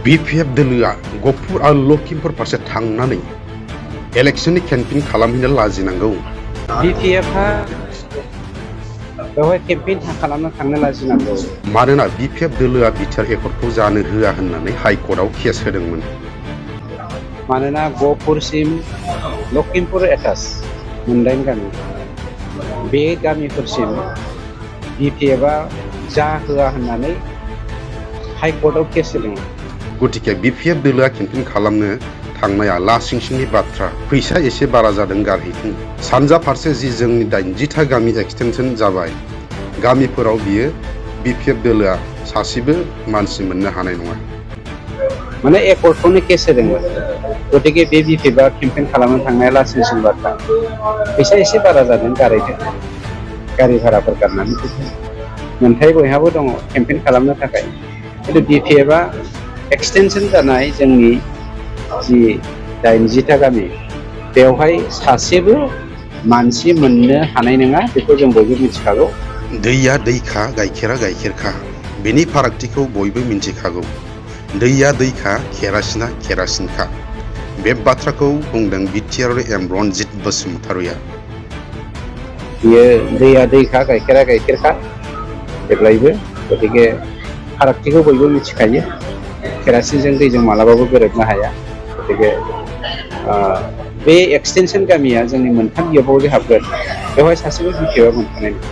BPF दोलोआ गह'पुर आरो लखिमपुर फारसे थांनानै इलेक्शननि केम्पेइन खालामहैनो लाजिनांगौ। BPF बेवहाय केम्पेइन खालामनो थांनो लाजिनांगौ। मानोना BPF दोलोआ बिटिआर एकर्डखौ जानो होआ होननानै हाइकर्टआव केस होदोंमोन। मानोना गह'पुरसिम लखिमपुर एटाच मोनदाइन गामि बे गामिफोरसिम BPFआ जा होआ होननानै हाइकर्टआव केस होदोंमोन। गतिके BPF दोलोआ केम्पेइन खालामनो थांनाया लासिंसिंनि बाथ्रा, फैसा एसे बारा जादों गारहैथों। सानजा फारसे जि जोंनि 80था गामि एक्सटेंशन जाबाय, गामिफोराव बियो BPF दोलोआ सासेबो मानसि मोननो हानाय नङा। माने एकर्डखौनो केस होदोंमोन। गतिके बे BPFआ केम्पेइन खालामनो थांनाया लासिंसिं बाथ्रा, फैसा एसे बारा जादों गारहैथों। गारि भाराफोर गारनानै मोनथाय बयहाबो दङ केम्पेइन खालामनो थाखाय। खिन्थु BPFआ एक्सटेंशन जानाय जोंनि जि 80था गामि बेवहाय सासेबो मानसि मोननो हानाय नङा, बेखौ जों बयबो मिथिखागौ। दैया दैखा, गाइखेरा गाइखेरखा, बेनि फारागथिखौ बयबो मिथिखागौ। दैया दैखा, केरासिना केरासिनखा। बे बाथ्राखौ बुंदों बिटिआर एम रनजित बसुमतारिया। बियो दैया दैखा, गाइखेरा गाइखेरखा जेब्लायबो। गतिके फारागथिखौ बयबो मिथिखायो। केरासिनजों दैजों मालाबाबो गोरोबनो हाया। गतिके बे एक्सटेंशन गामिया जोंनि मोनथाम बियाबाव जे हाबगोन, बेवहाय सासेबो BPFआ मोनखानाय नङा।